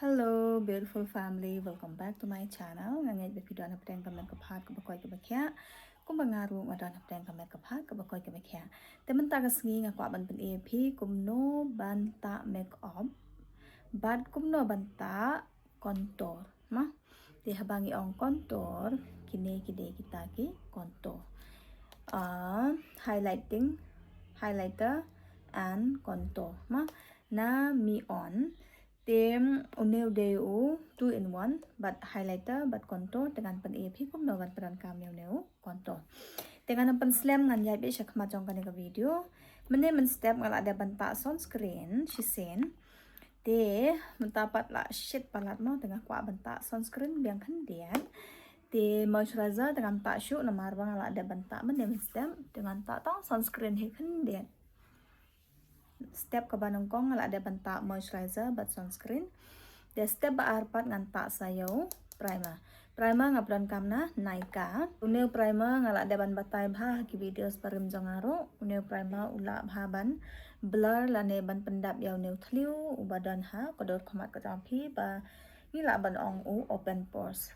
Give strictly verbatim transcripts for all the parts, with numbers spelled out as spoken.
Hello beautiful family, welcome back to my channel. Nga ngeit ba phi don hapdeng ka met ka phad kaba koit kaba khiah, kumba nga ruh nga don hapdeng ka met ka phad kaba koit kaba khiah. Te mynta ka sngi nga kwah ban pyni ïa phi kumno ban tah makeup bad kumno ban tah contour, ma. Te haba ngi ong contour, kine ki dei kita ki contour. Ah, highlighting, highlighter and contour, ma. Na Mion. Te une u dei u two in one, bad highlighter bad contour. Te ngan pyni ïa phi kumno ban pyndonkam ïa une u contour. Te ngan ym pynslem, ngan ïaid beit sha khmat jong kane ka video. Mynne mynstep nga la dep ban tah sunscreen shisien. Te mynta pat la shit palat mo, te nga kwah ban tah sunscreen biang khyndiat. Te moisturizer te ngam tah shuh namar ba nga la dep ban tah mynne mynstep. Te ngan tah tang sunscreen hi khyndiat. Step kaba nyngkong nga la dep ban tah moisturizer bad sunscreen. Te step ba ar pat ngan tah sa ïa u primer. Primer nga pyndonkam na Nykaa. Une u primer nga la dep ban batai bha ha ki videos barim jong nga ruh. Une u primer u lah bha ban blur lane ban pyndap ïa une u thliew uba don ha ka dur khmat ka jong phi, ba ngi lah ban ong u open pores.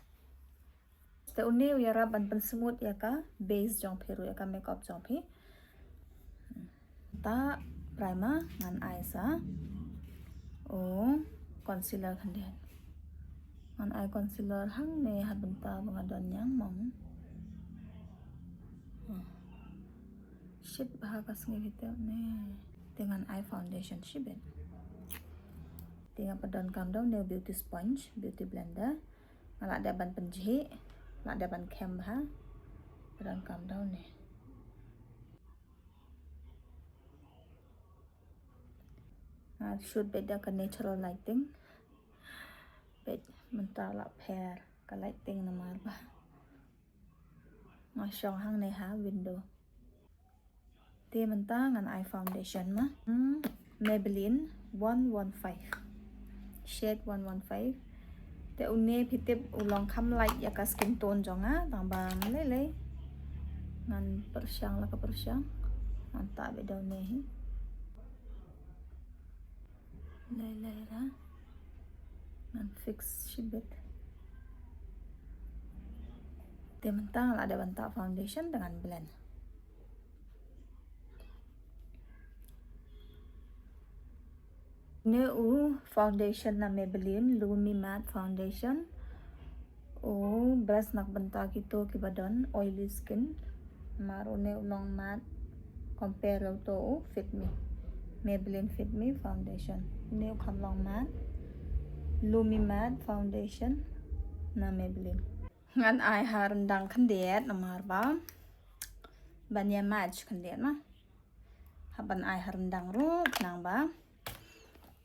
Te une u ïarap ban pynsmooth ïa ka base jong phi ruh, ïa ka makeup jong phi. Tah primer, ngan ai sa u concealer khyndiat. Ngan ai concealer hangne ha bynta ba nga don ñiangmong. Hmm. Shit bha ka sngi bha te ne. Te ngan ai foundation shibit. Te nga pyndonkam da une u beauty sponge, beauty blender. Nga la dep ban pynjhieh, la dep ban khem bha. Pyndonkam da une. Nga shoot beit da ka natural lighting. Beit mynta la pher ka lighting namar ba nga shong hangne ha window. Te mynta ngan ai foundation ma. Hmm, Maybelline one one five. Shade one one five. Te une phi tip u long kham lait ïa ka skin tone jong nga, tang ba lei lei. Ngan pyrshang la ka pyrshang. Ngan tah beit da une hi. Lei lei la. Ngan fix shibit. Te mynta nga la dep ban tah foundation te ngan blend. Une u foundation na Maybelline, Lumi Matte Foundation. U best na ka bynta kito kiba don oily skin. Namar une u long matte compare ïa uto u Fit Me. Maybelline Fit Me Foundation. Une u kham long matte. Lumi Matte Foundation na Maybelline. Ngan ai ha ryndang khyndiat namar ba ban ïa match khyndiat ma. Hap ban ai ha ryndang ruh khnang ba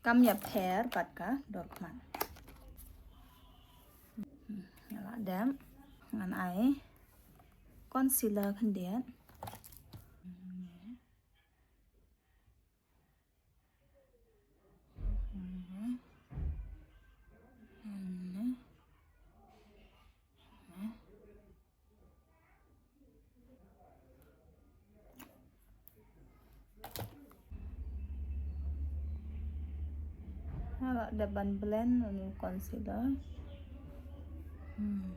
kam ïa pher bad ka dur khmat. Hmm, ïa la dep. Ngan ai concealer khyndiat. Nga la dep ban blend une u concealer. Hmm.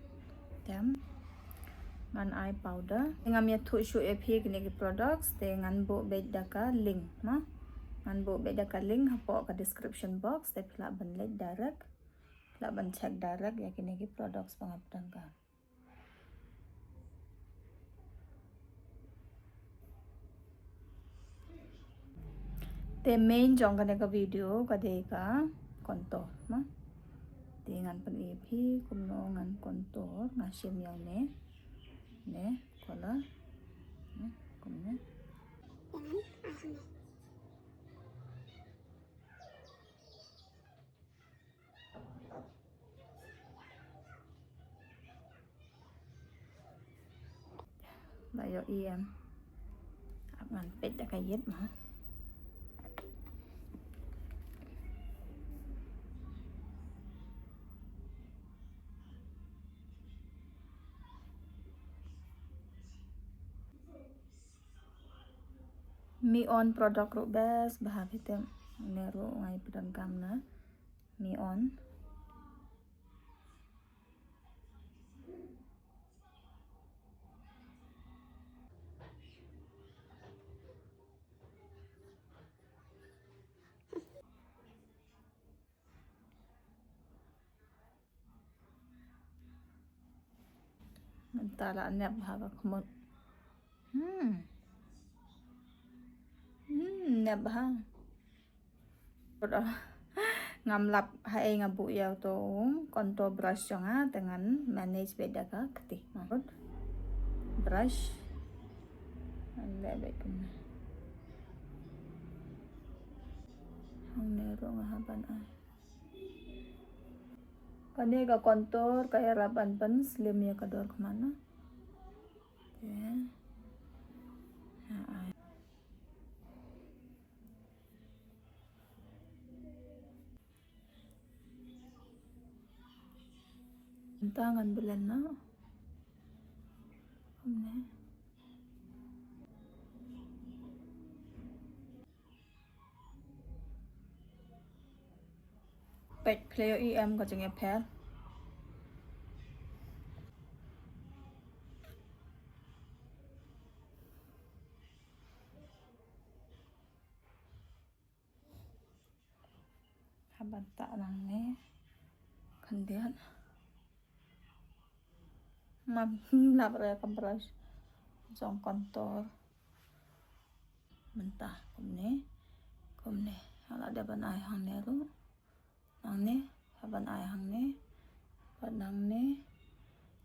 Tem. Ngan ai powder. Ngam ïathuh shuh ïa phi kine ki products, te ngan buh beit da ka link ma. Ngan buh beit da ka link hapoh ka description box, te phi lah ban leit direct. Phi lah ban check direct ïa kine ki products ba nga pyndonkam. Te main jong kane ka video ka dei ka contour ma. Te ngan pyni ïa phi kumno ngan contour, nga shim ïa une. Ne, color. Ne, kumne. La ïohi em. Ap ngan peit da ka ïit ma. Mion product ruh best bha phi tip. Une ruh nga ïa pyndonkam na Mion. Mynta la nep ha ka khmut. Hmm. Hmm, nep ha. Ngam lap ha ei nga buh ïa uto u contour brush jong nga, te ngan manage beit da ka kti. Brush. Ngan leh beit kumne. Hangne ruh nga hap ban ai. Kane ka contour ka ïarap ban pynslim ïa ka dur khmat na. Te. Ha ai. Mynta ngan blend noh. Kumne. Peit, plie ïa em ka jingïapher. Haba ta nangne khyndiat. Ngam lap re ka brush jong contour. Mynta kumne, kumne. Nga la dep ban ai hangne ruh. Nangne, hap ban ai hangne. Bad nangne.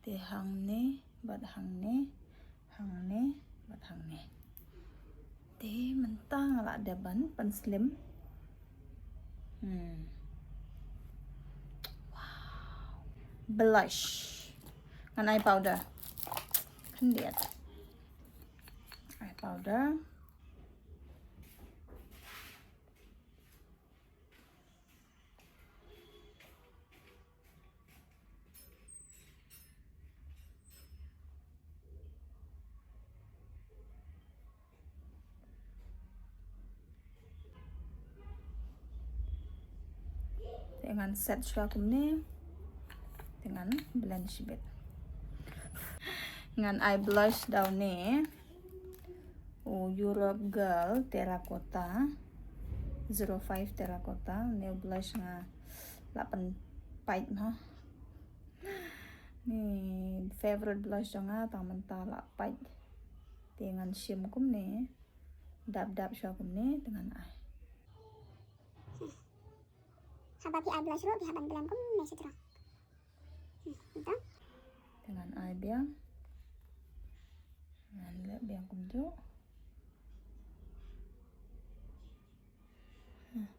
Te hangne, bad hangne, hangne, bad hangne. Te mynta nga la dep ban pynslim. Hmm. Wow. Blush. Ngan ai powder. Khyndiat. Ai powder. Te ngan set shuwa kumne. Te ngan blend shibit. Ngan ai blush da une u Europe Girl Terracotta, zero five Terracotta. Une u blush nga la pynpait ma. Une u favorite blush jong nga, tang mynta la pait. Te ngan shim kumne. Dap dap shuwa kumne, te ngan ai. Haba phi ai blush ruh, phi hap ban blend kumne shi drok. Hmm, kumta. Te ngan ai biang. Ngan leh biang kumjuh. Hmm.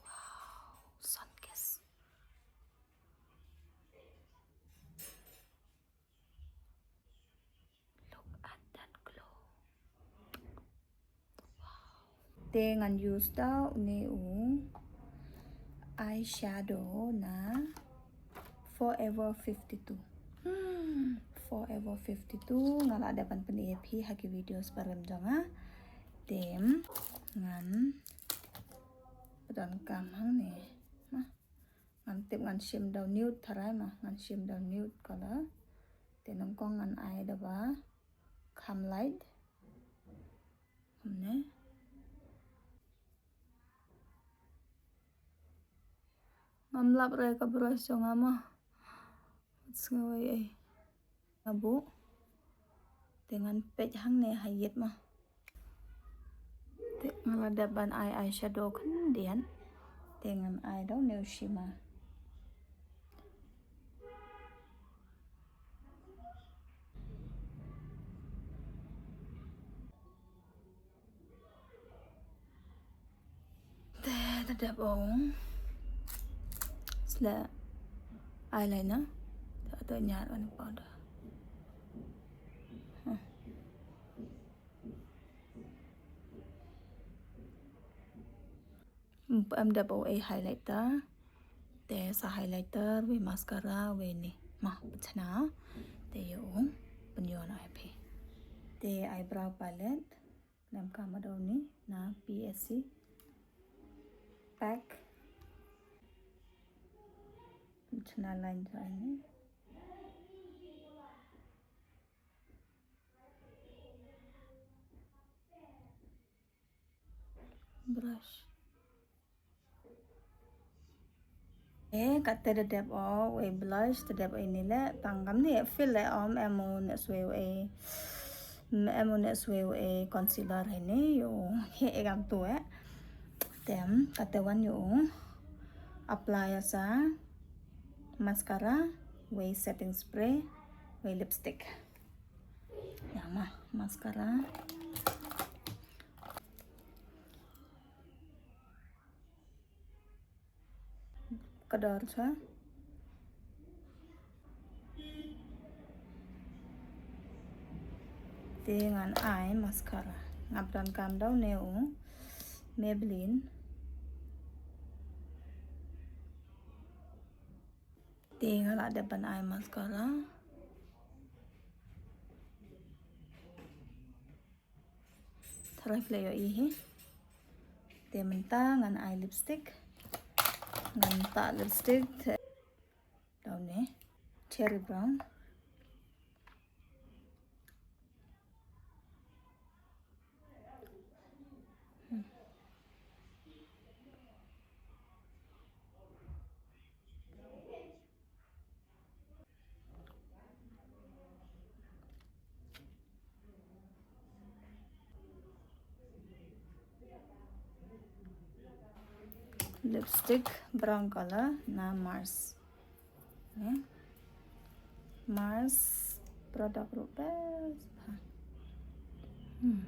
Wow, sun kiss. Look at that glow. Wow. Te ngan use da une u eyeshadow na Forever fifty-two. Hmm, Forever fifty-two, nga la dep ban pyni ïa phi ha ki videos barim jong nga. Te ngan pyndonkam hangne. Ngan tip ngan shim da u nude tharai ma, ngan shim da u nude color. Te nyngkong ngan ai da ba kham light. Kumne. Ngam lap re ka brush jong nga ma. Sngew ei ei. Nga buh. Te ngan peit hangne ha ïit ma. Te nga la dep ban ai eyeshadow khyndiat. Te ngan ai da une u shimmer. Te, te dep ong. Sla eyeliner. Te, te ñiar wan powder. Hmm. Em dep ong ei highlighter. Te sa highlighter, wei mascara, wei ni. Ma, pynchna. Te ïa ong, pynïoh na ai phi. Te eyebrow palette. Lem ka ma da une na P S C. Pack. Chna line sa ini. Brush. Eh, kata da dep o, wei blush, da dep o ini le, tang kam ni, feel le om, em u ne swe wei, em u ne swe wei concealer ini, yo, he e kam tu eh. Tem, kata wan yo, apply sa, mascara, wei setting spray, wei lipstick. Ya ma, mascara. Ka dor cha. Te ngan ai mascara. Nga pyndonkam da une u Maybelline. Te nga la dep ban ai mascara. Tharai phi la ïohi hi. Te mynta ngan ai lipstick. Ngan tah lipstick. Daw ne. Cherry brown. Hmm. Lipstick brown color na Mars. Ne? Mars product ruh best bha. Hmm.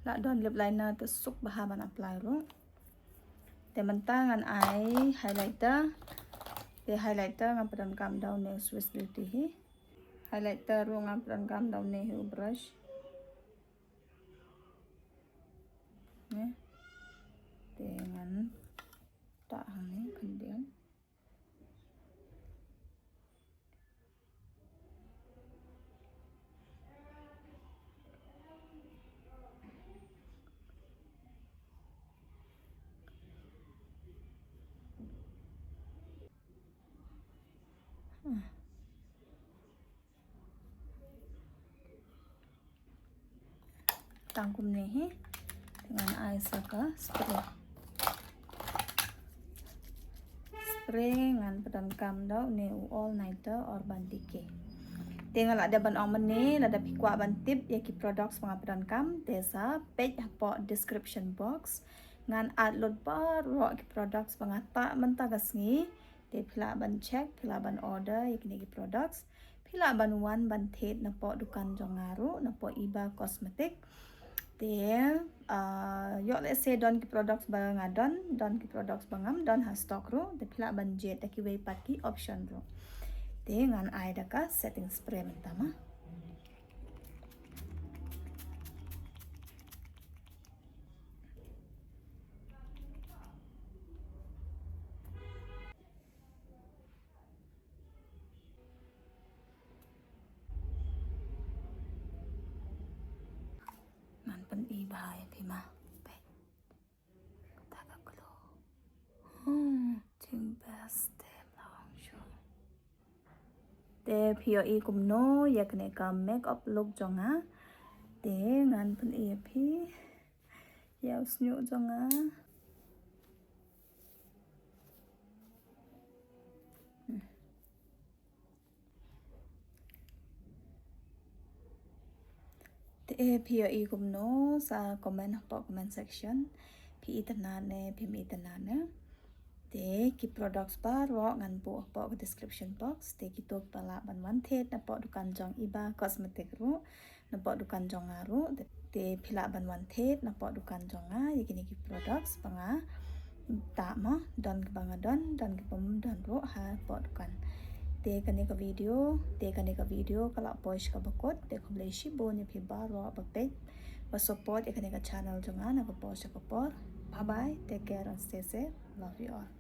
La don lip liner te suk bha ban apply ruh. Te mynta ngan ai highlighter. Te highlighter ngan pyndonkam da une Swiss Beauty hi. Highlighter ruh ngan pyndonkam da une hi u brush. Ne? Te ngan tah hangne khyndiat. Tang kumne hi. Te ngan ai sa ka spray. Spray ngan pyndonkam da une u All Nighter Urban Decay. Te nga la dep ban ong mynne, lada phi kwah ban tip ïa ki products ba nga pyndonkam, te sa peit hapoh description box. Ngan add lut baroh ki products ba nga tah mynta ka sngi. Te phi lah ban check, phi lah ban order ïa kine ki products. Phi lah ban wan ban thied napoh dukan jong nga ruh, napoh Iba Cosmetic. Te, ah, ïoh lehse don ki products ba nga don, don ki products ba ngam don ha stock ruh. Te phi lah ban jied da kiwei pat ki option ruh. Te ngan ai da ka setting spray mynta ma. Ngan pyni bha ïa phi ma. Peit. Kata ka glow. Hmm, jing best te mla ong shuh. Te phi ïohi kumno ïa kane ka makeup look jong nga. Te ngan pyni ïa phi. Ïa u shñiuh jong nga. Hmm. Te phi ïohi kumno sa comment hapoh comment section. Phi itynnad ne phim itynnad ne. Te ki products baroh ngan buh hapoh ka description box. Te kito kiba lah ban wan thied napoh dukan jong Iba Cosmetic ruh, napoh dukan jong nga ruh. Te phi lah ban wan thied napoh dukan jong nga ïa kine ki products ba nga tah ma, don kiba nga don, don kiba ngam don ruh hapoh dukan. Te kane ka video, te kane ka video ka la poi sha kaba kut. Te khublei shibun ïa phi baroh ba peit, ba support ïa kane ka channel jong nga na ka por sha ka por. Bye bye, take care and stay safe. Love you all.